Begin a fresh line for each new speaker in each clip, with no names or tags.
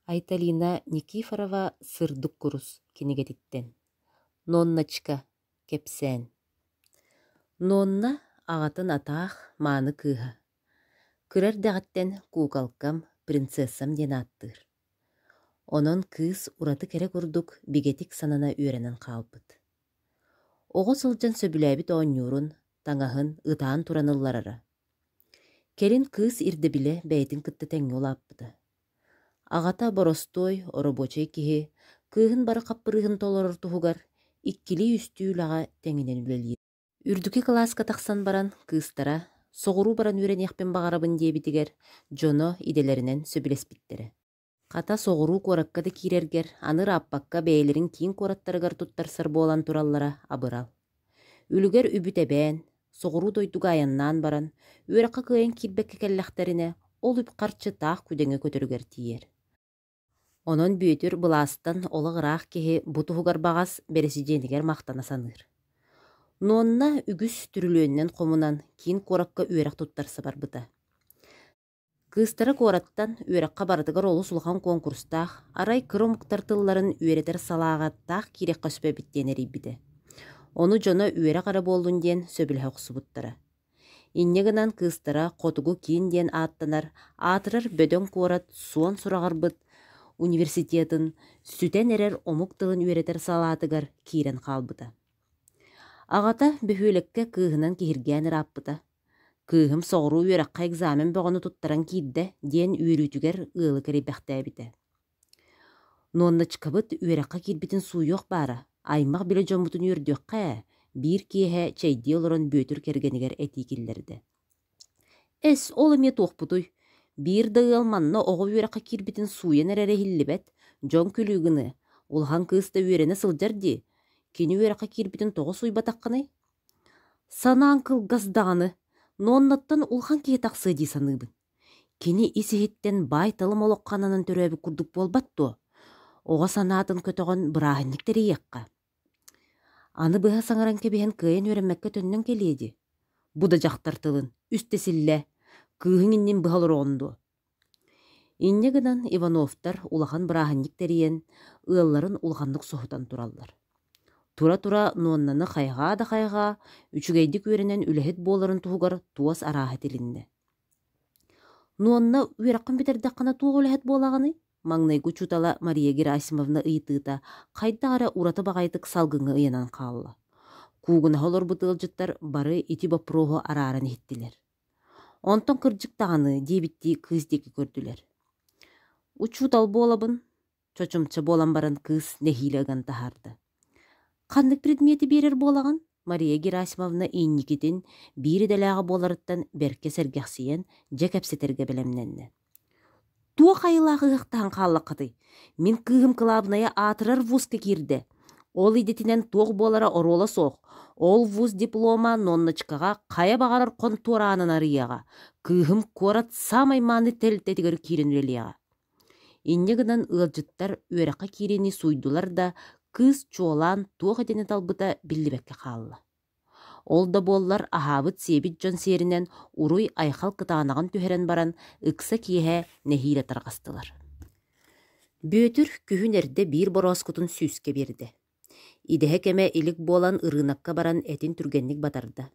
Айталина Никифорова «Сырдык курус» кинигэтиттэн «Нонночка» кэпсээн Нонна аҕатын атаах мааны кыыһа. Кыра эрдэҕиттэн куукалкам, принцессам диэн ааттыыр. Онон кыыс ураты кэрэ курдук бигэтик санана үөрэнэн хаалбыт. Оҕо сылдьан сөбүлээбит оонньуурун, таҥаһын ытаан туран ылларара. Кэлин кыыс ирдэбилэ бэйэтин кытта тэҥҥэ улааппыта. Аҕата боростуой, оробуочай киһи, кыыһын бары хаппырыыһын толорор туһугар иккилии-үстүү үлэҕэ тэҥинэн үлэлиир. Үрдүкү кылааска тахсан баран кыыстара «соҕуруу баран үөрэниэхпин баҕарабын» диэбитигэр дьоно идэлэринэн сөбүлэспиттэрэ. Хата соҕуруу куоракка да киирэргэр аны ырааппакка бэйэлэрин киин куораттарыгар туттарсар буолан тураллара абырал. Үлүгэр үбү тэбээн, соҕуруу дойдуга айаннаан баран, үөрэххэ кыайан киирбэккэ кэллэхтэринэ, ол үп-харчы таах күдэҥэ көтөрүгэр тиийэр. Онон Бүөтүр былаастан олох ыраах киһи бу туһугар баҕас бэрэсидьиэнигэр махтана саныыр. Нонна үгүс түрүлүөнүнэн хомунан киин куоракка үөрэх туттарса барбыта. Кыыстара куораттан үөрэххэ барытыгар олус улахан куонкурустаах, арай кыра омуктар тылларын үөрэтэр салааҕа таах киириэххэ сөп эбит диэн эрийбитэ. Ону дьоно үөрэх эрэ буоллун диэн сөбүлэһэ охсубуттара. Инньэ гынан кыыстара Хотугу киин диэн ааттанар аатырар бөдөҥ куорат суон сураҕырбыт университетын сүтэн эрэр омук тылын үөрэтэр салаатыгар киирэн хаалбыта. Аҕата бөһүөлэккэ кыыһынан киһиргээн ырааппыта. Кыыһым соҕуруу үөрэххэ экзамен бөҕөнү туттаран киирдэ диэн үөрүүтүгэр ыалы кэрийбэхтээбитэ. Нонночкабыт үөрэххэ киирбитин сууйуох баара, аймах-билэ дьоммутун үөрдүөххэ ээ, биир киэһэ чэйдии олорон Бүөтүр кэргэнигэр этии киллэрдэ. Эс, ол эмиэ туохпутуй? Биир да ыал манна оҕо үөрэххэ киирбитин сууйан эрэрэ иһиллибэт, дьон күлүү гыныа. Улахан кыыс да үөрэнэ сылдьар дии. Кини үөрэххэ киирбитин тоҕо сууйбатаххыный? Санааҥ кылгас даҕаны, Ноннаттан улахан киһи тахсыа дии саныыбын. Кини ис-иһиттэн баай-талым олоххо ананан төрөөбүт курдук буолбат дуо? Оҕо санаатын көтөҕөн бырааһынньык тэрийиэххэ. Аны быһа саҥаран кэбиһэн кыайан үөрэммэккэ төннөн кэлиэ дии. Бу да дьахтар тылын үстэ силлээ, кыыһыҥ иннин быһа олороҕун дуо? Инньэ гынан Ивановтар улахан бырааһынньык тэрийэн, ыалларын улаханнык соһутан тураллар. Тура-тура Ноннаны хайҕаа да хайҕаа, үчүгэйдик үөрэнэн үлэһит буоларын туһугар туос арааһа тилиннэ. Нонна үөрэххин бүтэрдэххинэ туох үлэһит буолаҕыный? Маҥнайгы учуутала Мария Герасимовна ыйытыыта хайдах эрэ ураты баҕайытык салгыҥҥа ыйанан хаалла. Куугунаһа олорбут ыалдьыттар бары ити боппуруоһу арааран иһиттилэр. Онтон кырдьык даҕаны диэбиттии кыыс диэки көрдүлэр. Учуутал буолабын, чочумча буолан баран кыыс нэһиилэ ыган таһаарда. Ханнык предмети биэрэр буолаҕын? Мария Герасимовна инникитин биир идэлээҕэ буоларыттан бэркэ сэргэхсийэн, дьэ кэпсэтэргэ бэлэмнэннэ. Туох айылаах ыһыахтаһан хааллаххытый? Мин кыыһым кылаабынайа аатырар вузка киирдэ. Ол идэтинэн туох буолара оруола суох. Ол вуз диплома Нонночкаҕа хайа баҕарар хонтуора аанын арыйыаҕа. Кыыһым куорат саамай мааны тэрилтэтигэр киирэн үлэлиэҕэ. Инньэ гынан ыалдьыттар үөрэххэ киириини сууйдулар да, кыыс чуолаан туох идэни талбыта биллибэккэ хаалла. Ол да буоллар аһаабыт-сиэбит дьон сиэринэн уруй-айхал кытаанаҕын түһэрэн баран, ыкса киэһэ нэһиилэ тарҕастылар. Бүөтүр күһүн эрдэ биир борооскутун сүүскэ биэрдэ. Идэһэ кэмэ илик буолан ырыынакка баран этин түргэнник батарда.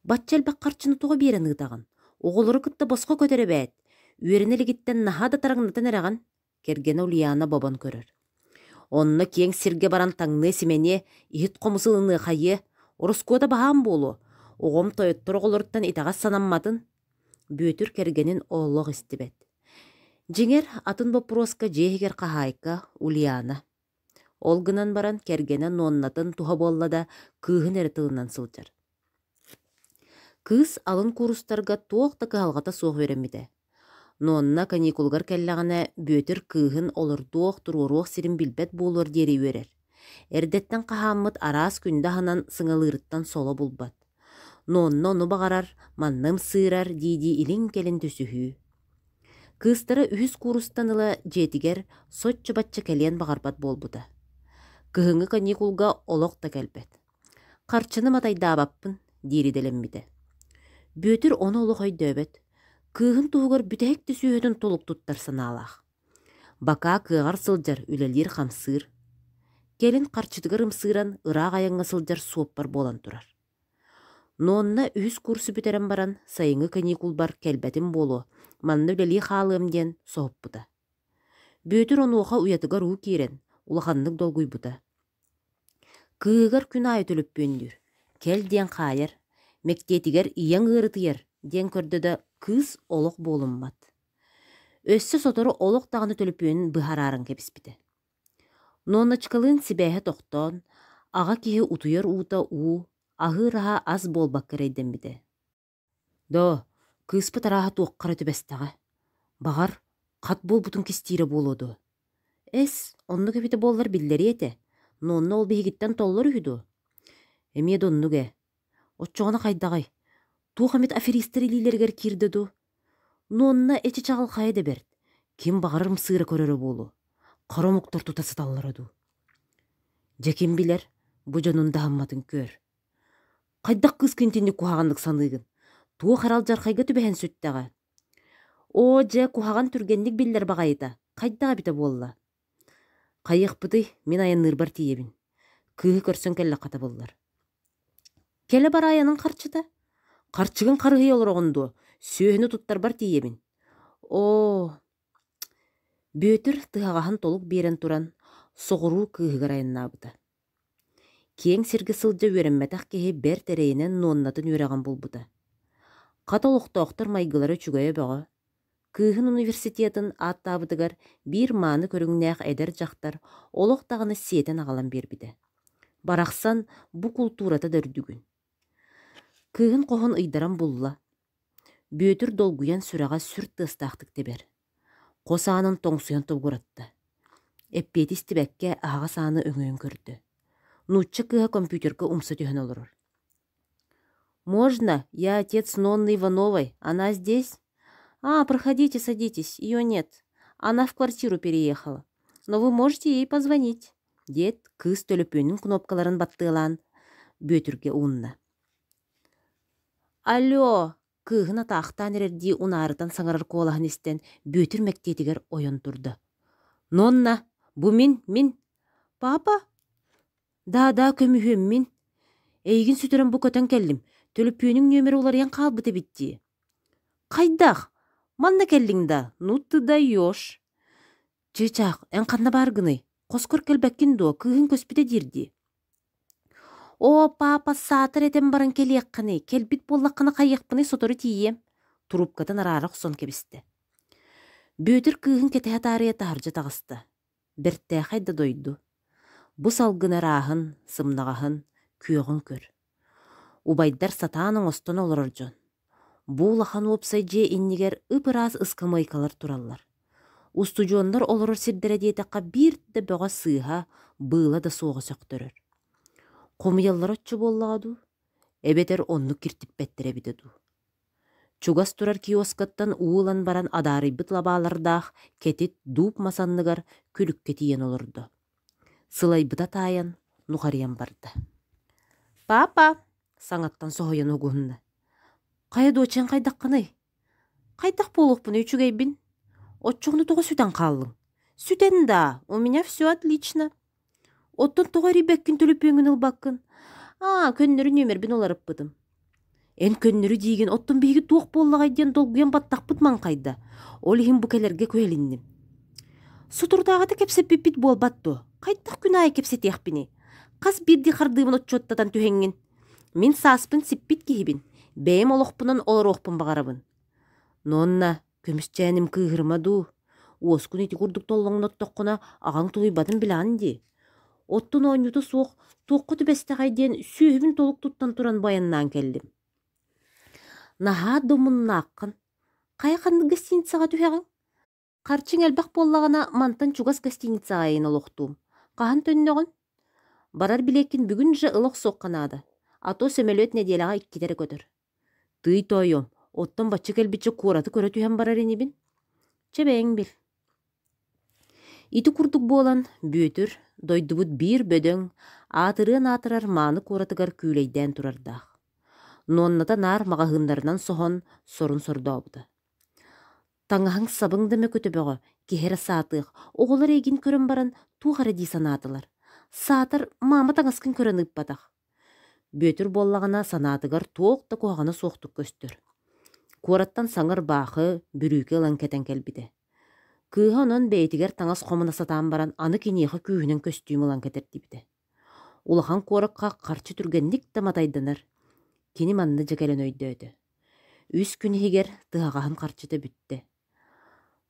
Бачча элбэх харчыны тоҕо биэрэн ыытаҕын? Оҕолору кытта босхо көтөр эбээт. Үөрэнэ илигиттэн наһаа да тараҥнатан эрэҕин, кэргэнэ Ульяна бобон көрөр. Онно киэҥ сиргэ баран таҥныа-симэниэ, иһит-хомус ылыныа хайыа, ороскуота баһаам буолуо, оҕом тойоттор оҕолоруттан итэҕэс санамматын. Бүөтүр кэргэнин олох истибэт. Дьиҥэр, атын боппуруоска дьиэ иһигэр хаһаайка Ульяна. Ол гынан баран кэргэнэ Ноннатын туһа буолла да, кыыһын эрэ тылынан сылдьар. Кыыс алын куурустарга туох да кыһалҕата суох үөрэммитэ. Нонна каникулугар кэллэҕинэ Бүөтүр кыыһын олордуох, туруоруох сирин билбэт буолуор диэри үөрэр. Эрдэттэн хаһааммыт араас күндү аһынан сыҥалыырыттан соло булбат. Нонна ону баҕарар, манна ымсыырар дии-дии илин-кэлин түсүһүү. Кыыстара үһүс куурустан ыла дьиэтигэр соччо-бачча кэлиэн баҕарбат буолбута. Кыһыҥҥы каникулга олох да кэлбэт. Харчыны матайдаабаппын диир идэлэммитэ. Бүөтүр ону олох өйдөөбөт, кыыһын туһугар бүтэһик да сүөһүтүн толук туттар санаалаах. Бакаа кыаҕар сылдьар, үлэлиир-хамсыыр. Кэлин харчытыгар ымсыыран ыраах айаҥҥа сылдьар суоппар буолан турар. Нонна үһүс курсу бүтэрэн баран сайыҥҥы каникулбар кэлбэтим буолуо, манна үлэлии хаалыам диэн соһуппута. Бүөтүр онуоха уйатыгар уу киирэн, улаханнык долгуйбута. Кыыһыгар күн аайы төлөппүөннүүр, кэл диэн хаайар, мэктиэтигэр ийэҥ ыарытыйар диэн көрдө да кыыс олох буолуммат. Өссө сотору олох даҕаны төлөпүөнүн быһаарааран кэбиспитэ. Нонночкалыын сибээһэ тохтоон, аҕа киһи утуйар уута уу, аһыыр аһа ас буолбакка эрэйдэммитэ. Доо, кыыспыт арааһа туохха эрэ түбэстэҕэ. Баҕар, хат буолбутун кистиирэ буолуо дуо? Эс, оннук эбитэ буоллар биллэриэ этэ. Нонна ол биһигиттэн толлор үһү дуо? Эмиэ да оннук ээ. Оччоҕуна хайдаҕый? Туох эмит аферистар илиилэригэр киирдэ дуу? Нонна эчи чаҕылхайа да бэрт, ким баҕарар ымсыыра көрөрө буолуо, хара омуктар тута сыталлара дуу. Дьэ ким билэр, бу дьонун даһамматын көр. Хайдах кыыскын итинник куһаҕаннык саныыгын? Туох эрэ алдьархайга түбэһэн сүттэҕэ. Оо, дьэ, куһаҕан түргэнник биллэр баҕайыта, хайдах эбитэ буолла? Хайыахпытый, мин айанныырбар тиийэбин. Кыыһы көрсөн кэллэххэ табыллар. Кэлэ бара айаныҥ харчыта? Харчыгын харыһыйа олороҕун дуо? Сүөһүнү туттарбар тиийэбин. Оо, Бүөтүр тыһаҕаһын толук биэрэн туран, соҕуруу кыыһыгар айаннаабыта. Киэҥ сиргэ сылдьа үөрэммэтэх киһи бэрт эрэйинэн нуоннатын үөрэҕин булбута. Хата олохтоохтор майгылара үчүгэйэ бөҕө. Кыыһын университетын ааттаабытыгар биир мааны көрүҥнээх эдэр дьахтар олох даҕаны сиэтэн аҕалан биэрбитэ. Барахсан бу култуурата да үрдүгүн. Кыыһын хоһун ыйдаран булла. Бүөтүр долгуйан сүрэҕэ сүр тыастаахтык тэбэр. Хос аанын тоҥсуйан тобугуратта. Эппиэти истибэккэ аһаҕас ааны өҥөйөн көрдө. Нуучча кыыһа компьютерга умса түһэн олорор. «Можно? Я отец Нонны Ивановой. Она здесь?» «А, проходите, садитесь. Ее нет. Она в квартиру переехала. Но вы можете ей позвонить», диэт, кыыс төлөпүөнүн кнопкаларын баттыалаан Бүөтүргэ уунна. «Алло!» кыыһын атаахтаан эрэрдии унаарытан саҥарар куолаһын истэн Бүөтүр мэктиэтигэр ойон турда. «Нонна, бу мин, мин! Папа?» «Да-да, көмүһүөм мин. Эйигин сүтэрэн бу көтөн кэллим. Төлөпүөнүҥ нүөмэрэ уларыйан хаалбыт эбит дии». «Хайдах? Манна кэллиҥ да? Ну ты даешь!» «Чыычаах, эн ханна бааргыный? Хоскор кэлбэккин дуо? Кыыһыҥ көспүтэ диир дии». «Оо, паапа, саатар этэн баран кэлиэххиний, кэлбит буоллаххына хайыахпыный сотору тиийиэм», трубкатын араара охсон кэбистэ. Бүөтүр кыыһын кэтэһэ таарыйа таһырдьа таҕыста. Бэртээхэй да дойду. Бу салгын ырааһын, сымнаҕаһын, күөҕүн көр. Убайдар сатаан оҥостон олорор дьон. Бу улахан уопсай дьиэ иннигэр ып-ыраас ыскамыайкалар тураллар. Устудьуоннар олорор сирдэрэ диэтэххэ биир да бөҕө сыыһа, быыла да суоҕа сөхтөрөр. Хомуйаллара оччо буоллаҕа дуу, эбэтэр оннук киртиппэттэрэ эбитэ дуу. Чугас турар киоскаттан уу ылан баран адаарыйбыт лабаалардаах кэтит дууп мас анныгар күлүккэ тиийэн олордо. Сылайбыта таайан, нухарыйан барда. «Папа!» саҥаттан соһуйан угуһунна. «Хайа дочаҥ хайдаххыный? Хайдах буолуохпунуй үчүгэйбин? Оччоҕуна тоҕо сүтэн хааллыҥ? Сүтэн даа, у меня все отлично. Оттон тоҕо эрийбэккин төлөпүөҥҥүн ылбаккын? Аа, көннөрү нүөмэрбин уларыппытым. Эн көннөрү диигин, оттон биһиги туох буоллаҕай диэн долгуйан баттахпыт маҥхайда. Ол иһин бу кэлэргэ күһэлинним. Соторутааҕыта кэпсэппиппит буолбат дуо? Хайдах күн аайы кэпсэтиэхпиний? Хас биирдии хардыыбын отчуоттатан түһэҥҥин. Мин сааспын сиппит киһибин, бэйэм олохпунан олоруохпун баҕарабын. Нонна, Көмүсчээним кыыһырыма дуу, уоскун ити курдук толлоҥноттоххуна аҕаҥ тулуйбатын билэҕин дии. Оттон оонньуута суох туохха түбэстэҕэй диэн сүөһүбүн толук туттан туран баяннаан кэллим. Наһаа да омуннааххын. Хайа ханнык гостиницаҕа түһэҕиҥ? Харчыҥ элбэх буоллаҕына мантан чугас гостиницаҕа айан олохтуум. Хаһан төннөҕүн? Барар билиэккин бүгүн же ыла охсуохха наада. А то сөмөлүөт нэдиэлэҕэ иккитэ эрэ көтөр. Тыый тоойуом, оттон бачча кэлбиччэ куораты көрө түһэн барар инибин. Чэ бэйэҥ бил. Ити курдук буолан, Бүөтүр дойдубут биир бөдөҥ, аатырыан аатырар мааны куоратыгар күүлэйдээн турардаах. Нуонната наар маҕаһыыннарынан соһон, сорун сордообута. Таҥаһыҥ-сабыҥ да мөкүтэ бөҕө. Киһи эрэ саатыах, оҕолор эйигин көрөн баран туох эрэ дии санаатылар. Саатар, маама таҥаскын көрөн ыыппатах. Бүөтүр буоллаҕына санаатыгар туох да куһаҕана суохтук көстөр. Куораттан саҥа ырбаахы, бүрүүкэ ылан кэтэн кэлбитэ. Кыыһа онон бэйэтигэр таҥас хомуна сатаан баран аны киниэхэ күүһүнэн көстүүм ылан кэтэрдибитэ. Улахан куоракка харчы түргэнник да матайданар. Кини манна дьэ кэлэн өйдөөтө. Үс күн иһигэр тыһаҕаһын харчыта бүттэ.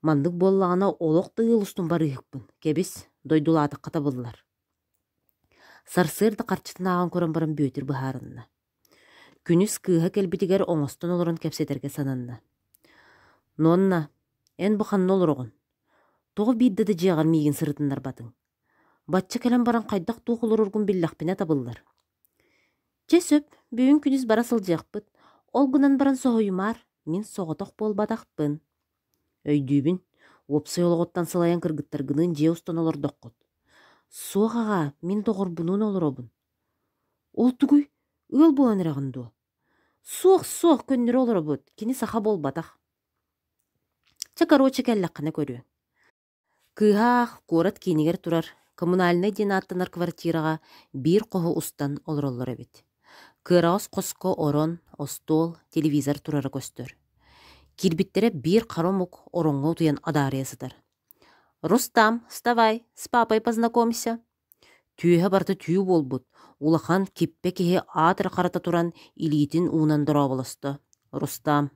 Маннык буоллаҕына олох да ыал устун барыыһыкпын, кэбис, дойдулаатахха табыллар. Сарсыарда харчытын ааҕан көрөн баран Бүөтүр быһаарынна. Күнүс кыыһа кэлбитигэр оҥостон олорон кэпсэтэргэ сананна. «Нонна, эн бу ханна олороҕун? Тоҕо биирдэ да дьиэҕэр миигин сырытыннарбатыҥ? Бачча кэлэн баран хайдах-туох олороргун биллэхпинэ табыллар. Чэ сөп, бүгүн күнүс бара сылдьыахпыт. Ол гынан баран соһуйумаар, мин соҕотох буолбатахпын. Өйдүүбүн, уопсай олоҕуттан сылайан кыргыттаргыныын дьиэ устан олордоххут. Суох аҕаа, мин доҕорбунуун олоробун. Ол тугуй, ыал буолан эрэҕин дуо? Суох, суох, көннөрү олоробут, кини саха буолбатах. Чэ, короче, кэллэххинэ көрүөҥ. Кыыһа аах куорат киинигэр турар Коммунальнай диэн ааттанар квартираҕа биир хоһу устан олороллор эбит. Кыараҕас хоско орон, остуол, телевизор турара көстөр. Киирбиттэрэ биир хара омук ороҥҥо утуйан адаарыйа сытар. «Рустам, вставай, с папой познакомься!» Түөһэ барыта түү буолбут, улахан киппэ киһи аат эрэ харата туран илиитин уунан дорооболосто: «Рустам».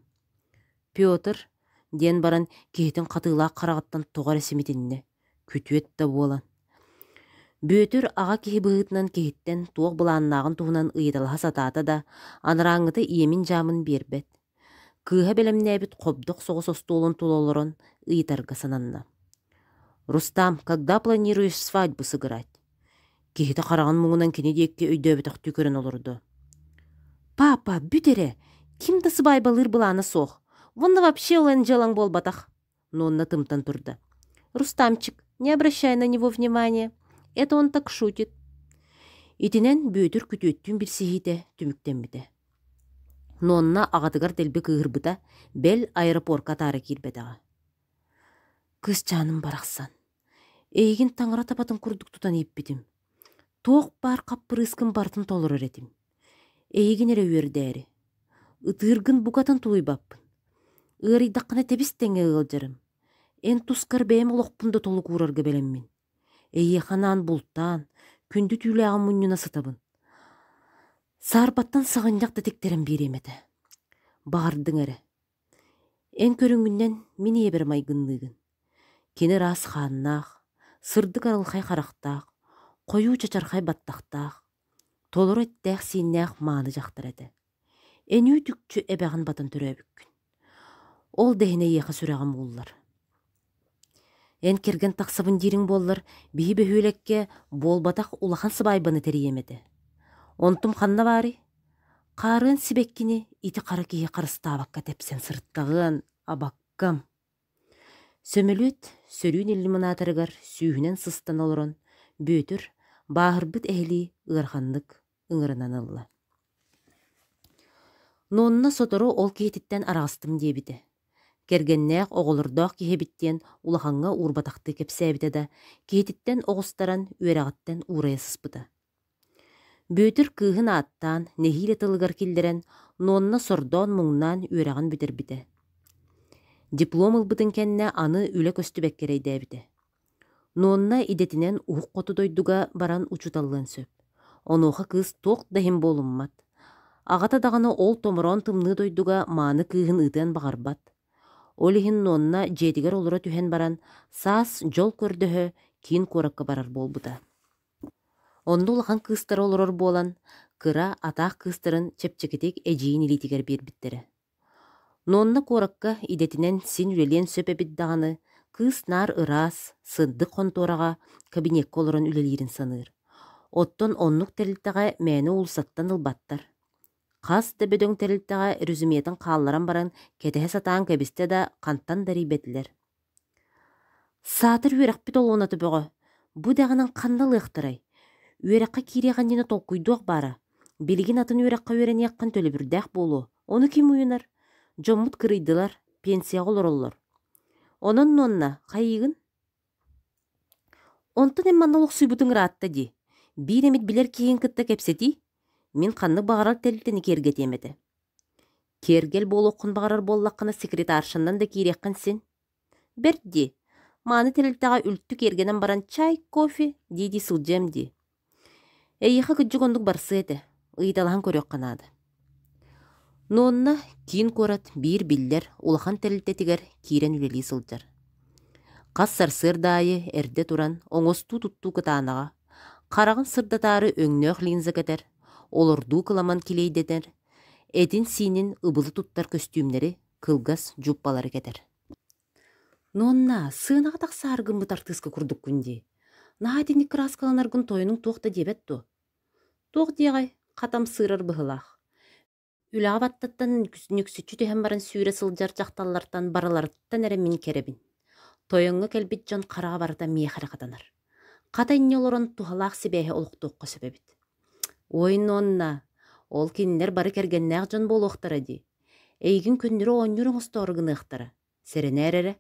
«Петр», диэн баран киһитин хатыылаах хараҕыттан тоҕо эрэ симитиннэ, күтүөт да буолан. Бүөтүр аҕа киһи быһыытынан киһиттэн туох былааннааҕын туһунан ыйыталаһа сатаата да, анарааҥҥыта иэмин-дьаамын биэрбэт. Кыыһа бэлэмнээбит хобдох соҕус остуолун тула олорон ыйытарга сананна: «Рустам, когда планируешь свадьбу сыграть?» Киһитэ хараҕын муҥунан кини диэки өйдөөбөтөхтүү көрөн олордо. «Папа, бүт эрэ! Ким да сыбаайбалыыр былаана суох. Уонна вообще ол эн дьыалаҥ буолбатах!» Нонна тымтан турда. «Рустамчик, не обращай на него внимания. Это он так шутит». Итинэн Бүөтүр күтүөттүүн билсиһиитэ түмүктэммитэ. Нонна аҕатыгар дэлби кыыһырбыта, бэл аэропорка атаара киирбэтэҕэ. «Кыысчааным барахсан, эйигин таҥара табатын курдук тутан ииппитим. Туох баар хаппырыыскын барытын толорор этим. Эйигин эрэ үөрдээри. Ытыыргын букатын тулуйбаппын. Ыарыйдаххына тэбис-тэҥҥэ ыалдьарым. Эн тускар бэйэм олохпун да толук уурарга бэлэммин. Эйиэхэ анаан бултаан, күндү түүлээҕин мунньуна сытабын. Саарбаттан саҕынньах да тиктэрэн биэриэм этэ. Баҕардыҥ эрэ. Эн көрүҥҥүнэн мин ийэбэр майгынныыгын. Кини ыраас хааннаах, сырдык арылхай харахтаах, хойуу чачархай баттахтаах, толору эттээх-сииннээх мааны дьахтар этэ. Эн үүт-үкчү эбэҕин батан төрөөбүккүн. Ол да иһин эйиэхэ сүрэҕим ууллар. Эн кэргэн тахсабын диириҥ буоллар, биһи бөһүөлэккэ буолбатах улахан сыбаайбаны тэрийиэм этэ. Онтум ханна баарый? Хаарыан сибэккини ити хара киһи харыстаабакка тэпсэн сырыттаҕыан, абаккам. Сөмөлүөт сөрүүн иллюминаторыгар сүүһүнэн сыстан олорон, Бүөтүр бааһырбыт эһэлии ыараханнык ыҥырынан ылла. Нонна сотору ол киһититтэн араҕыстым диэбитэ. Кэргэннээх, оҕолордоох киһи эбит диэн улахаҥҥа уурбатахтыы кэпсээбитэ да, киһититтэн оҕустаран үөрэҕиттэн уурайа сыспыта. Бүөтүр кыыһын ааттаан, нэһиилэ тылыгар киллэрэн, Нонна сордоон-муҥнаан үөрэҕин бүтэрбитэ. Диплом ылбытын кэннэ аны үлэ көстүбэккэ эрэйдээбитэ. Нонна идэтинэн уһук хоту дойдуга баран учууталлыан сөп. Онуоха кыыс туох да иһин буолуммат. Аҕата даҕаны ол томороон тымныы дойдуга мааны кыыһын ыытыан баҕарбат. Ол иһин Нонна дьиэтигэр олоро түһэн баран, саас дьол көрдөһө киин куоракка барар буолбута. Онно улахан кыыстара олорор буолан, кыра, атаах кыыстарын чэпчэкитик эдьиийин илиитигэр биэрбиттэрэ. Нонна куоракка идэтинэн син үлэлиэн сөп эбит даҕаны, кыыс наар ыраас, сырдык хонтуораҕа, кабинекка олорон үлэлиирин саныыр. Оттон оннук тэрилтэҕэ мээнэ уулуссаттан ылбаттар. Хас да бөдөҥ тэрилтэҕэ резюметын хаалларан баран кэтэһэ сатаан кэбистэ да, хантан да эрийбэтилэр. Саатар үөрэхпит олуоната бөҕө, бу даҕаны ханна ылыахтарай? Үөрэххэ киириэх иннинэ толкуйдуох баара. Билигин атын үөрэххэ үөрэниэххин төлөбүрдээх буолуо, ону ким уйунар? Дьоммут кырыйдылар, пенсияҕа олороллор. Онон Нонна, хайыыгын? Онтон эн манна олохсуйбутуҥ ыраатта дии. Биир эмит билэр киһигин кытта кэпсэтии. Мин ханнык баҕарар тэрилтэни киэргэтиэм этэ. Киэргэл буолуоххун баҕарар буоллаххына секретаршаннан да киириэххин син. Бэрт дии, мааны тэрилтэҕэ үлтү киэргэнэн баран чай, кофе дии-дии сылдьыам дии. Эйиэхэ кырдьык оннук барсыа этэ, ыйыталаһан көрүөххэ наада. Нонна киин куорат биир биллэр улахан тэрилтэтигэр киирэн үлэлии сылдьар. Хас сарсыарда аайы эрдэ туран оҥостуу-туттуу кытаанаҕа, хараҕын сырдатаары өҥнөөх линза кэтэр, олордуу кыламан килиэйдэтэр, этин-сиинин ыбылы туттар көстүүмнэри кылгас дьууппалары кэтэр. Нонна, сыанаҕа тахсаары гыммыт артыыска курдуккун дии. Наһаа итинник кырааскаланаргын тойонуҥ туох да диэбэт дуо? Туох диэҕэй, хатамсыырар быһыылаах. Үлэҕэ баттаттан нүксүччү түһэн баран сүүрэ сылдьар дьахталлартан барыларыттан эрэ мин кэрэбин. Тойоҥҥо кэлбит дьон хараҕа барыта миэхэ эрэ хатанар. Хата инньэ олорон туһалаах сибээһи олохтуохха сөп эбит. Ой, Нонна, ол кинилэр бары кэргэннээх дьон буолуохтара дии. Эйигин көннөрү оонньуур оҥостоору гыныахтара, сэрэнээр эрэ.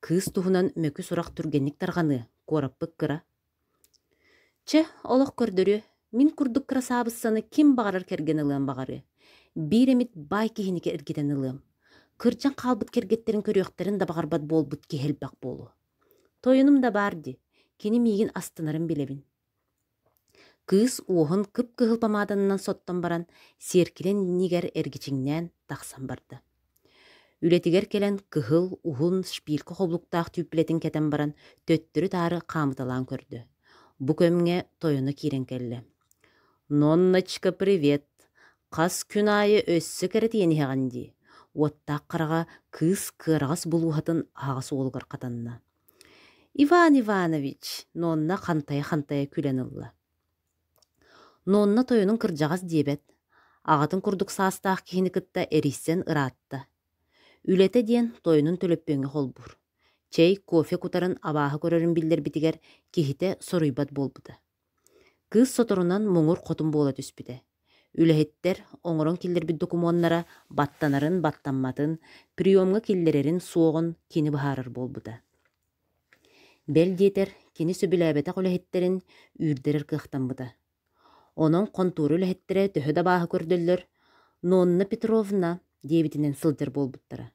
Кыыс туһунан мөкү сурах түргэнник тарҕаныа, куораппыт кыра. Чэ, олох көрдөрүө, мин курдук кырасаабыссаны ким баҕарар кэргэн ылыан баҕарыа. Биир эмит баай киһини эргитэн ылыам. Кырдьан хаалбыт кэргэттэрин көрүөхтэрин да баҕарбат буолбут киһи элбэх буолуо. Тойонум да баар дии, кини миигин астынарын билэбин. Кыыс уоһун кып-кыһыл помаданынан соттон баран, сиэркилэ иннигэр эргичиҥнээн тахсан барда. Үлэтигэр кэлэн кыһыл, уһун шпилька хобулуктаах түүппүлэтин кэтэн баран, төттөрү-таары хаамыталаан көрдө. Бу кэмҥэ тойоно киирэн кэллэ. «Нонночка, привет! Хас күн аайы өссө кэрэтийэн иһэҕин дии» уоттаах хараҕа кыыс кыараҕас булууһатын аһаҕас уолугар хатанна. Иван Иванович, Нонна хантайа-хантайа күлэн ылла. Нонна тойонун кырдьаҕас диэбэт, аҕатын курдук саастаах киһини кытта эрийсэн ыраатта. Үлэтэ диэн тойонун төлөппүөҥҥэ холбуур. Чэй, кофе кутарын абааһы көрөрүн биллэрбитигэр киһитэ соруйбат буолбута. Кыыс соторунан муҥур хотун буола түспүтэ. Үлэһиттэр оҥорон киллэрбит докумуоннара баттанарын-баттамматын, приемҥа киллэрэрин суоҕун кини быһаарар буолбута. Бэл диэтэр, кини сөбүлээбэтэх үлэһиттэрин үүрдэрэр кыахтаммыта. Онон хонтуора үлэһиттэрэ төһө да абааһы көрдөллөр, «Нонна Петровна» диэбитинэн сылдьар буолбуттара.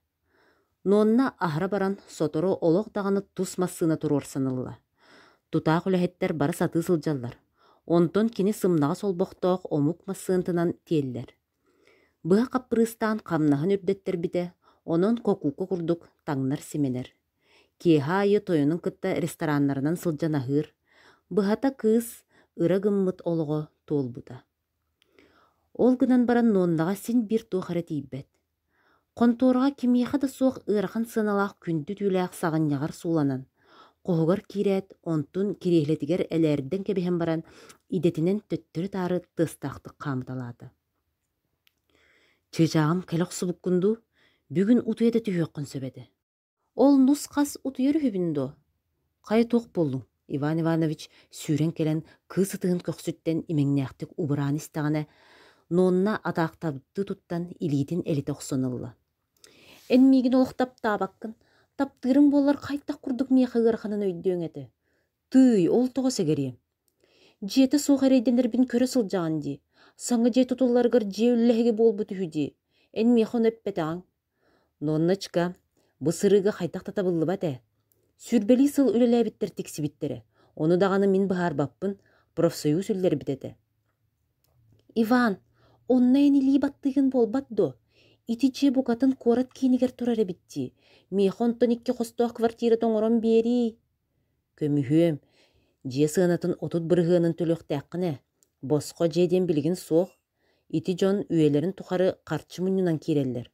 Нонна аһара баран сотору олох даҕаны тус массыына туруорсан ылла. Тутаах үлэһиттэр бары сатыы сылдьаллар, онтон кини сымнаҕас олбохтоох омук массыынатынан тиэллэр. Быһа хаппырыыстаан хамнаһын үрдэттэрбитэ, онон кокука курдук таҥнар-симэнэр. Киэһэ аайы тойонун кытта рестораннарынан сылдьан аһыыр, быһата кыыс ыра гыммыт олоҕо туолбута. Ол гынан баран Ноннаҕа син биир туох эрэ тиийбэт. Хонтуораҕа кимиэхэ да суох ыарахан сыаналаах күндү түүлээх саҕынньаҕар сууланан, хоһугар киирээт, онтун кириэһилэтигэр элээрдэн кэбиһэн баран, идэтинэн төттөрү-таары тыастаахтык хаамыталаата. «Чыычааҕым кэлэ охсубуккун дуу, бүгүн утуйа да түһүөххүн сөп этэ. Ол нус-хас утуйар үһүбүн дуо? Хайа туох буоллуҥ? Иван Иванович сүүрэн кэлэн кыыс ытыһын көхсүттэн имэҥнээхтик убураан истэҕинэ, Нонна атаахтабыттыы туттан илиитин элитэ охсон ылла. Эн миигин олох таптаабаккын. Таптыырыҥ буоллар хайдах курдук миэхэ ыараханын өйдүөҥ этэ. Тыый, ол тоҕо сэгэриэм? Дьиэтэ суох эрэйдэнэрбин көрө сылдьаҕын дии. Саҥа дьиэ тутулларыгар дьиэ үллэһигэ буолбут үһү дии. Эн миэхэ ону эппэтэҕиҥ. Нонночка, бу сырыыга хайдах да табыллыбат ээ. Сүүрбэлии сыл үлэлээбиттэр тиксибиттэрэ, ону даҕаны мин быһаарбаппын, профсоюз үллэрбит этэ. Иван, онно эн илии баттыыгын буолбат дуо? Ити дьиэ букатын куорат киинигэр турар эбит дии. Миэхэ онтон икки хостоох квартирата оҥорон биэриий. Көмүһүөм, дьиэ сыанатын 30 бырыһыанын төлүөхтээххин ээ. Босхо дьиэ диэн билигин суох. Ити дьон үйэлэрин тухары харчы мунньунан киирэллэр.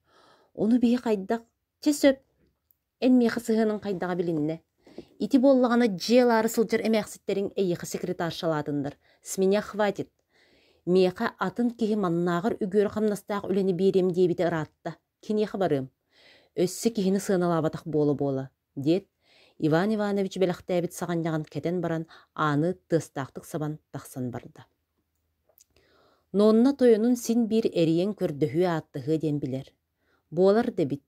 Ону биһи хайдах Чэ сөп, эн миэхэ сыһыаныҥ хайдаҕа билиннэ. Ити буоллаҕына дьиэ ылаары сылдьар эмээхситтэриҥ эйиэхэ секретаршалаатыннар. С меня хватит. Миэхэ атын киһи маннааҕар үгүөрү хамнастаах үлэни биэриэм диэбитэ ыраатта. Киниэхэ барыам. Өссө киһини сыаналаабатах буола-буола, диэт, Иван Иванович бэлэхтээбит саҕынньаҕын кэтэн баран ааны тыастаахтык сабан тахсан барда. Нонна тойонун син биир эрийэн көрдөһүө-ааттаһыа диэн билэр. Буолар да эбит.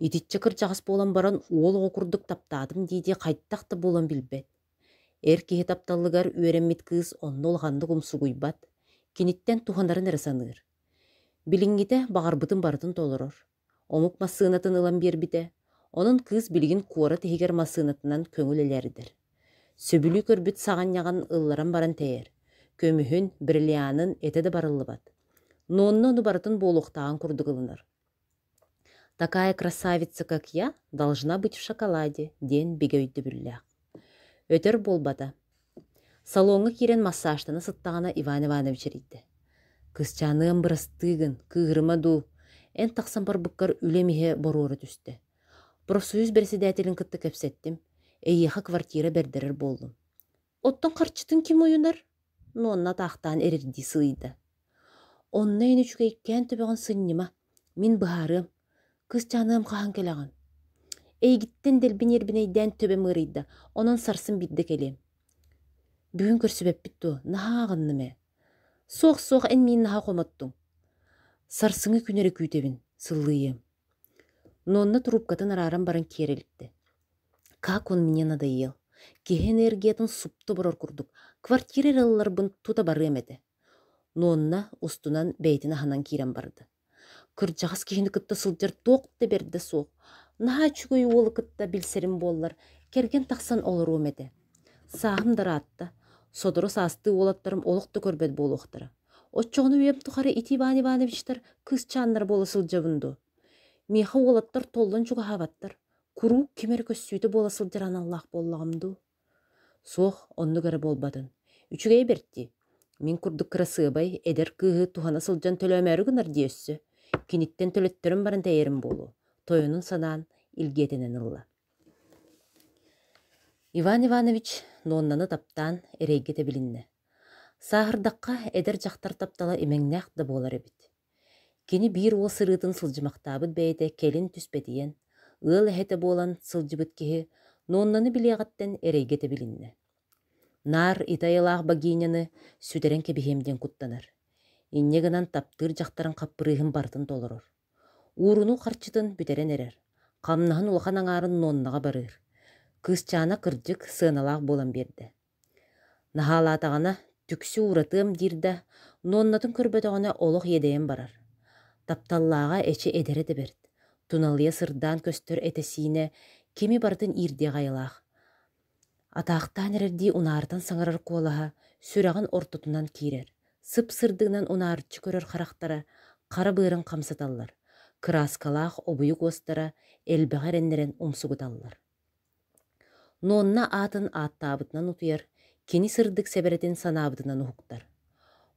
Итиччэ кырдьаҕас буолан баран уол оҕо курдук таптаатым дии-дии хайдах да буолан билбэт. Эр киһи тапталыгар үөрэммит кыыс онно улаханнык умсугуйбат, киниттэн туһанарын эрэ саныыр. Билиҥҥитэ баҕарбытын барытын толорор. Омук массыынатын ылан биэрбитэ, онон кыыс билигин куорат иһигэр массыынатынан көҥүл элээрдэр. Сөбүлүү көрбүт саҕынньаҕын ылларан баран тэйэр, көмүһүн, бриллианын этэ да барыллыбат. Нонна ону барытын буолуохтааҕын курдук ылынар. «Такая красавица, как я, должна быть в шоколаде» диэн бигэ өйдөбүллээх. Өтөр буолбата. Салоҥҥа киирэн массажтана сыттаҕына Иван Иванович эрийдэ: «Кысчааныам бырастыы гын, кыыһырыма дуу, эн тахсан барбыккар үлэм иһэ боруора түстэ. Профсоюз бэрэссэдээтэлин кытта кэпсэттим, эйиэхэ квартира бэрдэрэр буоллум. Оттон харчытын ким уйунар?» Нонна атаахтаан эрэрдии сыыйда. «Онно эн үчүгэйкээн төбөҕүн сынньыма, мин быһаарыам, Кыысчааныам хаһан кэлэҕин? Эйигиттэн дэлби ньиэрбинэйдээн төбөм ыарыйда, онон сарсын биирдэ кэлиэм. Бүгүн көрсүбэппит дуо? Наһаа аҕынным ээ. Суох-суох, эн миин наһаа хомоттуҥ. Сарсыҥҥы күн эрэ күүтэбин, сыллыйыам. Нонна трубкатын арааран баран киэр илтэ. Как он мне надоел. Киһи энергиятын супту оборор курдук, квартира эрэ ылларбын тута барыам этэ. Нонна устунан бэйэтин аһынан киирэн барда. Кырдьаҕас киһини кытта сылдьар туох да бэрдэ суох, наһаа үчүгэй уолу кытта билсэрим буоллар, кэргэн тахсан олоруом этэ. Сааһым да ыраатта, сотору саастыы уолаттарым олох да көрбөт буолуохтара. Оччоҕуна үйэм тухары ити Иван Ивановичтар кыысчааннара буола сылдьабын дуо? Миэхэ уолаттар толлон чугаһаабаттар, куруук ким эрэ көссүүтэ буола сылдьар аналлаах буоллаҕым дуу? Суох, оннук эрэ буолбатын. Үчүгэйэ бэрт дии. Мин курдук кырасыабай, эдэр кыыһы туһана сылдьан төлөөмөөрү гынар дии өссө. Киниттэн төлөттөрөн баран тэйэрим буолуо, тойонун санаан илгиэтэнэн ылла. Иван Иванович Ноннаны таптаан эрэйгэ тэбилиннэ. Сааһырдахха эдэр дьахтар таптала имэҥнээх да буолар эбит. Кини биир уол сырыытын сылдьымахтаабыт бэйэтэ кэлин түспэтийэн, ыал эһэтэ буолан сылдьыбыт киһи Ноннаны билиэҕиттэн эрэйгэ тэбилиннэ. Наар ити айылаах богиняны сүтэрэн кэбиһиэм диэн куттанар. Инньэ гынан таптыыр дьахтарын хаппырыыһын барытын толорор. Уурунуу харчытын бүтэрэн эрэр, хамнаһын улахан аҥаарын Ноннаҕа барыыр. Кыысчаана кырдьык сыаналаах буолан биэрдэ. Наһаалаатаҕына, түксү ууратыам диир да, Ноннатын көрбөтөҕүнэ олох иэдэйэн барар. Тапталлааҕа эчи эдэрэ да бэрт, туналыйа сырдаан көстөр этэ-сиинэ кими барытын иирдиэх айылаах. Атаахтаан эрэрдии унаарытан саҥарар куолаһа сүрэҕин ортотунан киирэр, сып-сырдыгынан унаарыччы көрөр харахтара хара быарын хамсаталлар, кырааскалаах обуйук уостара элбэҕи эрэннэрэн умсугуталлар. Нонна аатын ааттаабытынан утуйар, кини сырдык сэбэрэтин санаабытынан уһуктар.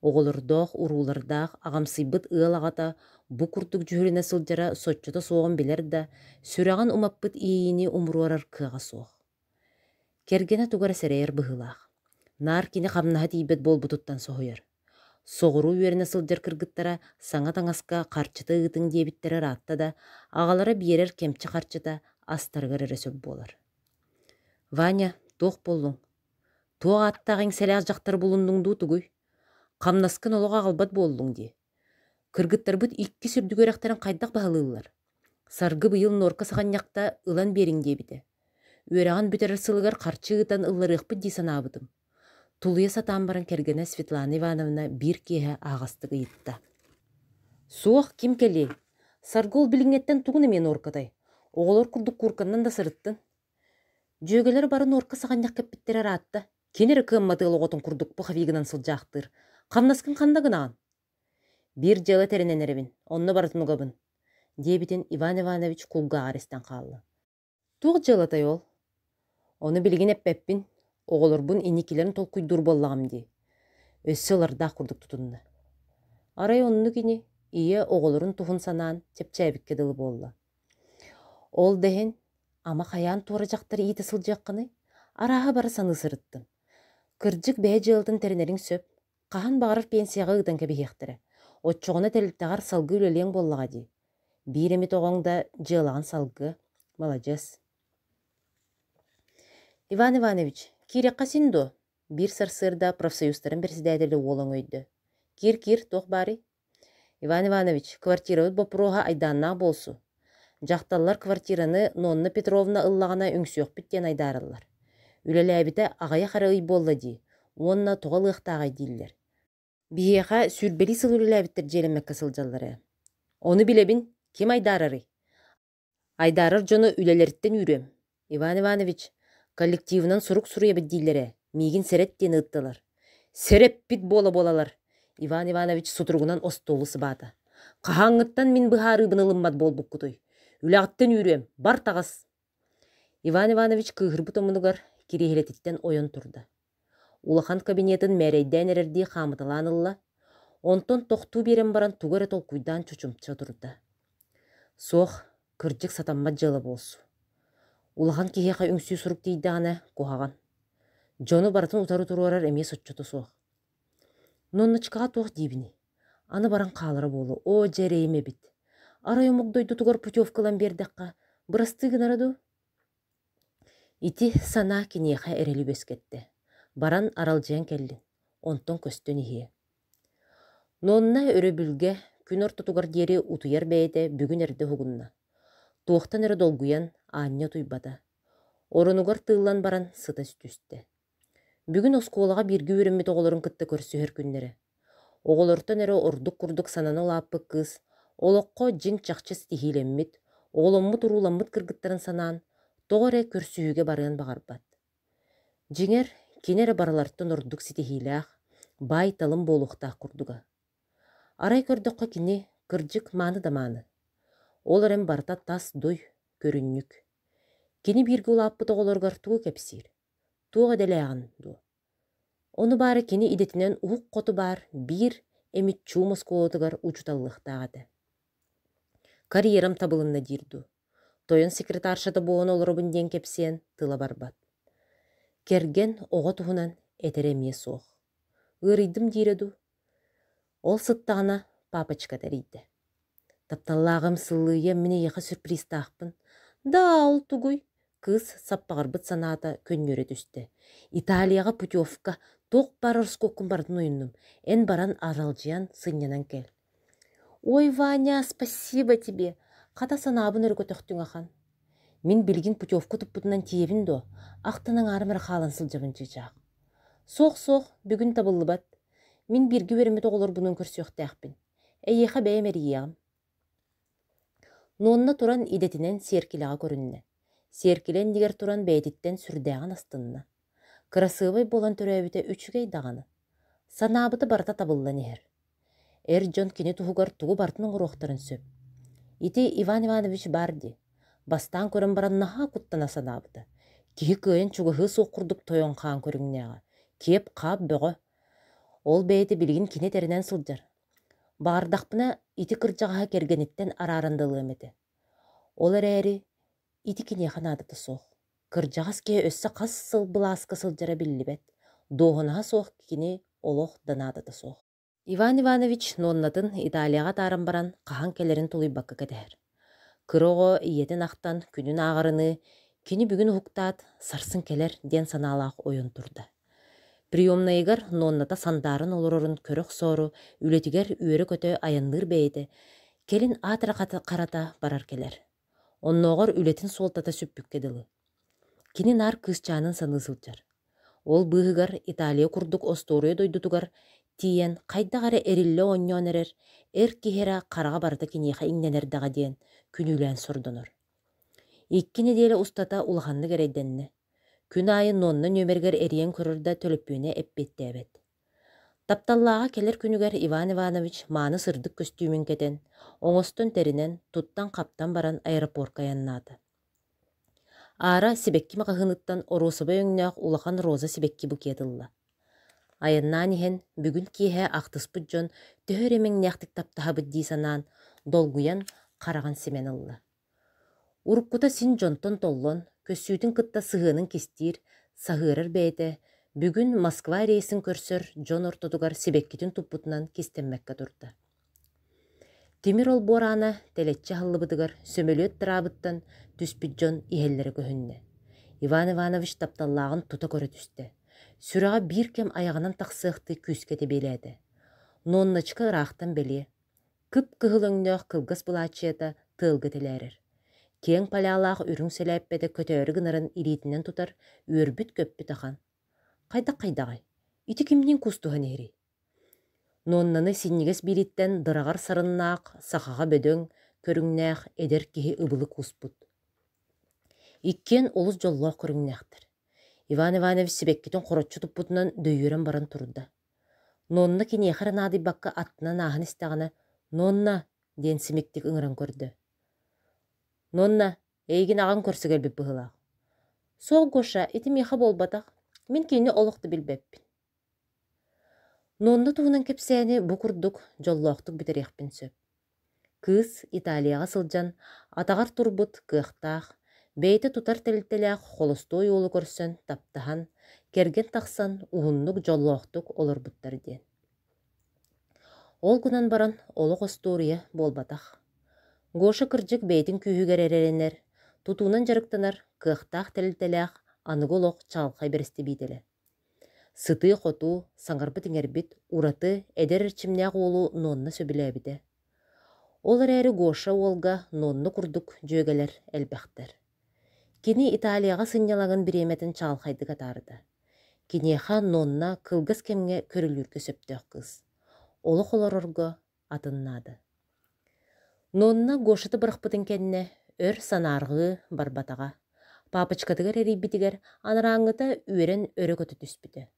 Оҕолордоох, уруулардаах, аҕамсыйбыт ыал аҕата бу курдук дьүһүлүнэ сылдьара соччото суоҕун билэр да, сүрэҕин умаппыт иэйиини умуруорар кыаҕа суох. Кэргэнэ тугу эрэ сэрэйэр быһыылаах. Наар кини хамнаһа тиийбэт буолбутуттан соһуйар. Соҕуруу үөрэнэ сылдьар кыргыттара саҥа таҥаска харчыта ыытыҥ диэбиттэрэ ыраатта да, аҕалара биэрэр кэмчи харчыта астарыгар эрэ сөп буолар. «Ваня, туох буоллуҥ? Туох ааттаах иҥсэлээх дьахтары булуннуҥ дуу тугуй? Хамнаскын олох аҕалбат буоллуҥ дии. Кыргыттарбыт иккис үрдүк үөрэхтэрин хайдах баһылыыллар? Саргы быйыл нуорка саҕанньахта ылан биэриҥ диэбитэ. Үөрэҕин бүтэрэр сылыгар харчы ыытан ылларыахпыт дии санаабытым. Тулуйа сатаан баран кэргэнэ Светлана Ивановна биир киэһэ аһаҕастык ыйытта: «Суох, ким кэлиэй? Саргы ол билиҥҥэттэн тугун эмиэ нуоркатай? Оҕолор курдук куурканнан да сырыттын. Дьүөгэлэр бары нуорка саҕанньах кэппиттэрэ ыраатта. Кини эрэ кыаммат ыал оҕотун курдук пуховигынан сылдьаахтыыр. Хамнаскын ханна гынаҕын? Биир дьыала тэринэн эрэбин, онно барытын угабын», диэбитин Иван Иванович кулгааҕар истэн хаалла. Туох дьыалатай ол? Ону билигин эппэппин, оҕолорбун инникилэрин толкуйдуур буоллаҕым дии. Өссө ылардаах курдук тутунна. Арай оннук ини, ийэ оҕолорун туһун санаан чэпчээбиккэ дылы буолла. Ол да иһин, ама хайаан туора дьахтар иитэ сылдьыаххыный? Арааһа бары саныы сырыттым. Кырдьык бэйэ дьыалатын тэринэриҥ сөп, хаһан баҕарар пенсияҕа ыытан кэбиһиэхтэрэ. Оччоҕуна тэрилтэҕэр салгыы үлэлиэҥ буоллаҕа дии. Биир эмит оҕоҥ да дьыалаҕын салгыа. Маладьыас. Иван Иванович, киириэххэ син дуо? Биир сарсыарда профсоюзтарын председателэ уол өҥөйдө. Киир-киир, туох баарый? Иван Иванович, квартирабыт боппуруоһа айдааннаах буолсу. Дьахталлар квартираны Нонна Петровна ыллаҕына үҥсүөхпүт диэн айдаараллар. Үлэлээбитэ аҕыйах эрэ ый буолла дии уонна тоҕо ылыахтааҕай дииллэр. Биһиэхэ сүүрбэлии сыл үлэлээбиттэр дьиэлэммэккэ сылдьаллар ээ. Ону билэбин, ким айдаарарый? Айдаарар дьону үлэлэриттэн үүрүөм. Иван Иванович, коллективынан сурук суруйабыт дииллэр ээ, миигин сэрэт диэн ыыттылар. Сэрэппит буола-буолалар, Иван Иванович сутуругунан остуолу сыбаата. Хаһааҥҥыттан мин быһаарыыбын ылыммат буолбуккутуй? Үлэҕиттэн үүрүөм, бар таҕыс! Иван Иванович кыыһырбыт омунугар кириэһилэтиттэн ойон турда. Улахан кабинетын мээрэйдээн эрэрдии хаамыталаан ылла, онтон тохтуу биэрэн баран тугу эрэ толкуйдаан чочумча турда. Суох, кырдьык сатаммат дьыала буолсу. Улахан киһиэхэ үҥсүү сурук тиийдэҕинэ куһаҕан. Дьону барытын утары туруорар эмиэ соччото суох. Нонночкаҕа туох диибиний? Аны баран хаалара буолуо, оо дьэ эрэйим эбит. Арай омук дойдутугар путевка ылан биэрдэххэ, бырастыы гынара дуу? Ити санаа киниэхэ эрэли үөскэттэ, баран аралдьыйан кэллин, онтон көстөн иһиэ. Нонна өрөбүлгэ күн ортотугар диэри утуйар бэйэтэ бүгүн эрдэ уһугунна. Туохтан эрэ долгуйан аанньа утуйбата. Оронугар тыыллан баран сыта түстэ. Бүгүн оскуолаҕа бииргэ үөрэммит оҕолорун кытта көрсүһэр күннэрэ. Оҕолортон эрэ ордук курдук санана улааппыт кыыс олоххо дьиҥ-чахчы ситиһиилэммит, оҕоломмут-урууламмыт кыргыттарын санаан, тоҕо эрэ көрсүһүүгэ барыан баҕарбат. Дьиҥэр, кини эрэ барылартан ордук ситиһиилээх, баай-талым буолуохтаах курдуга. Арай көрдөххө кини, кырдьык, мааны да мааны. Ол эрэн барыта тас дуй, көрүнньүк. Кини бииргэ улааппыт оҕолоругар тугу кэпсиир? Туох идэлээҕин дуо? Ону баара кини идэтинэн уһук хоту баар биир эмит чуум оскуолатыгар учууталлыахтаах этэ. Карьерам табылынна диир дуу, тойон секретаршата буолан олоробун диэн кэпсиэн тыла барбат. Кэргэн оҕо туһунан этэрэ эмиэ суох. Ыарыйдым диирэ дуу? Ол сыттаҕына папочка тэрийдэ. Тапталлааҕым сыллыйыам мин эйиэхэ сюрпризтаахпын. Да, ол тугуй? Кыыс саппаҕырбыт санаата көнньүөрэ түстэ. Италияҕа путевка, туох баар ороскуоккун барытын уйуннум. Эн баран аралдьыйан, сынньанан кэл. Ой, Ваня, спасибо тебе! Хата санаабын өрө көтөхтүҥ ахан. Мин билигин путевка туппутунан тиийэбин дуо? Ахтан аҥаарым эрэ хаалан сылдьабын чыычаах. Суох-суох, бүгүн табыллыбат. Мин бииргэ үөрэммит оҕолорбунуун көрсүөхтээхпин. Эйиэхэ бэйэм эрийиэҕим. Нонна туран идэтинэн сиэркилэҕэ көрүннэ. Сиэркилэ иннигэр туран бэйэтиттэн сүрдээҕин астынна. Кырасыабай буолан төрөөбүтэ үчүгэй даҕаны. Санаабыта барыта табыллан иһэр. Эр дьон кини туһугар тугу барытын оҥоруохтарын сөп. Ити Иван Иванович баар дии. Бастаан көрөн баран наһаа куттана санаабыта. Киһи кыайан чугаһыа суох курдук тойон хаан көрүҥнээҕэ. Киэп-хаап бөҕө. Ол бэйэтэ билигин кини этэринэн сылдьар. Баҕардахпына, ити кырдьаҕаһы кэргэниттэн арааран да ылыам этэ. Ол эрээри ити киниэхэ наадата суох. Кырдьаҕас киһи өссө хас сыл былааска сылдьара биллибэт, дуоһунаһа суох кини олох да наадата суох. Иван Иванович Ноннатын Италияҕа атааран баран хаһан кэлэрин тулуйбакка кэтэһэр. Кыра оҕо ийэтин ахтан күнүн ааҕарыныы кини бүгүн уһуктаат, сарсын кэлэр диэн санаалаах ойон турда. Приемнайыгар Нонната сандааран олорорун көрө охсоору үлэтигэр үөрэ-көтө айанныыр бэйэтэ, кэлин аат эрэ харата барар-кэлэр. Оннооҕор үлэтин суолтата сүппүккэ дылы. Кини наар кыысчаанын саныы сылдьар. Ол быыһыгар Италия курдук остуоруйа дойдутугар тиийэн хайдах эрэ эриллэ оонньоон эрэр эр киһи эрэ хараҕа барыта киниэхэ иҥнэн эрдэҕэ диэн күнүүлээн сордонор. Икки нэдиэлэ устата улаханнык эрэйдэннэ. Күн аайы Нонна нүөмэригэр эрийэн көрөр да төлөпүөнэ эппиэттээбэт. Тапталлааҕа кэлэр күнүгэр Иван Иванович мааны сырдык көстүүмүн кэтэн, оҥостон-тэринэн, туттан-хаптан баран аэропорка айаннаата. Аара сибэкки маҕаһыыныттан оруосабай өҥнөөх улахан роза сибэкки букет ылла. Айаннаан иһэн бүгүн киэһэ ахтыспыт дьон төһө эрэ имэҥнээхтик таптаһабыт дии санаан, долгуйан хараҕын симэн ылла. Уруккута син дьонтон толлон, көссүүтүн кытта сыһыанын кистиир, саһыарар бэйэтэ, бүгүн Москва рейсин көрсөр дьон ортотугар сибэккитин туппутунан кистэммэккэ турда. Тимир олбуор аана тэлэччи аһыллыбытыгар сөмөлүөт тыраабыттан түспүт дьон иһэллэрэ көһүннэ. Иван Иванович тапталлааҕын тута көрө түстэ. Сүрэҕэ биир кэм айаҕынан тахсыахтыы күүскэ тэбиэлээтэ. Нонночка ыраахтан бэлиэ, Кып-кыһыл өҥнөөх кылгас былааччыйата тыалга тэлээрэр. Киэҥ полялаах үрүҥ сэлээппэтэ көтөөрү гынарын илиитинэн тутар, үөрбүт-көппүт ахан. Хайдах-хайдаҕай? Ити кимниин кустуһан иһэрий? Ноннаны синньигэс биириттэн дыраҕар сарыннаах, сахаҕа бөдөҥ көрүҥнээх эдэр киһи ыбылы кууспут. Иккиэн олус дьоллоох көрүҥнээхтэр. Иван Иванович сибэккитин хороччу туппутунан дөйүөрэн баран турда. Нонна киниэхэ эрэ наадыйбакка аттынан ааһан истэҕинэ «Нонна!» диэн симиктик ыҥыран көрдө. «Нонна, эйигин аҕаҥ көрсө кэлбит быһыылаах». «Суох, Гоша, ити миэхэ буолбатах. Мин кинини олох да билбэппин». Нонна туһунан кэпсээни бу курдук дьоллоохтук бүтэриэхпин сөп. Кыыс Италияҕа сылдьан атаҕар турбут кыахтаах, бэйэтэ тутар тэрилтэлээх холостуой уолу көрсөн таптаһан, кэргэн тахсан уһуннук дьоллоохтук олорбуттар диэн. Ол гынан баран олох остуоруйа буолбатах. Гоша кырдьык бэйэтин күүһүгэр эрэнэр, тутуунан дьарыктанар кыахтаах тэрилтэлээх аныгы олох чаҕылхай бэрэстэбиитэлэ. Сытыы-хотуу, саҥарбыт-иҥэрбит, ураты, эдэр эрчимнээх уолу Нонна сөбүлээбитэ. Ол эрээри Гоша уолга Нонна курдук дьүөгэлэр элбэхтэр. Кини Италияҕа сынньалаҥын бириэмэтин чаҕылхайдык атаарда. Киниэхэ Нонна кылгас кэмҥэ көрүлүүргэ сөптөөх кыыс. Олох олорорго атын наада. Нонна Гошаты бырахпытын кэннэ өр санаарҕыы барбатаҕа. Папочкатыгар эрийбитигэр анарааҥҥыта үөрэн өрө көтө түспүтэ.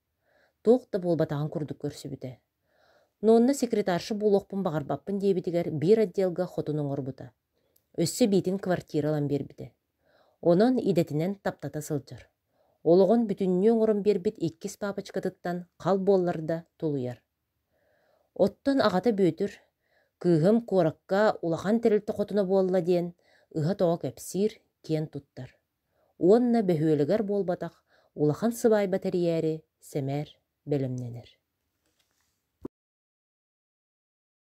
Туох да буолбатаҕын курдук көрсүбүтэ. Нонна секретарша буолуохпун баҕарбаппын диэбитигэр биир отделга хотун оҥорбута. Өссө биитин квартира ылан биэрбитэ. Онон идэтинэн таптата сылдьар. Олоҕун бүтүннүү оҥорон биэрбит иккис папочкатыттан хал буоллар да тулуйар. Оттон аҕата Бүөтүр, кыыһым куоракка улахан тэрилтэ хотуна буолла диэн ыһа-тоҕо кэпсиир, киэн туттар. Уонна бөһүөлэгэр буолбатах улахан сыбаайба тэрийээри сэмээр бэлэмнэнэр.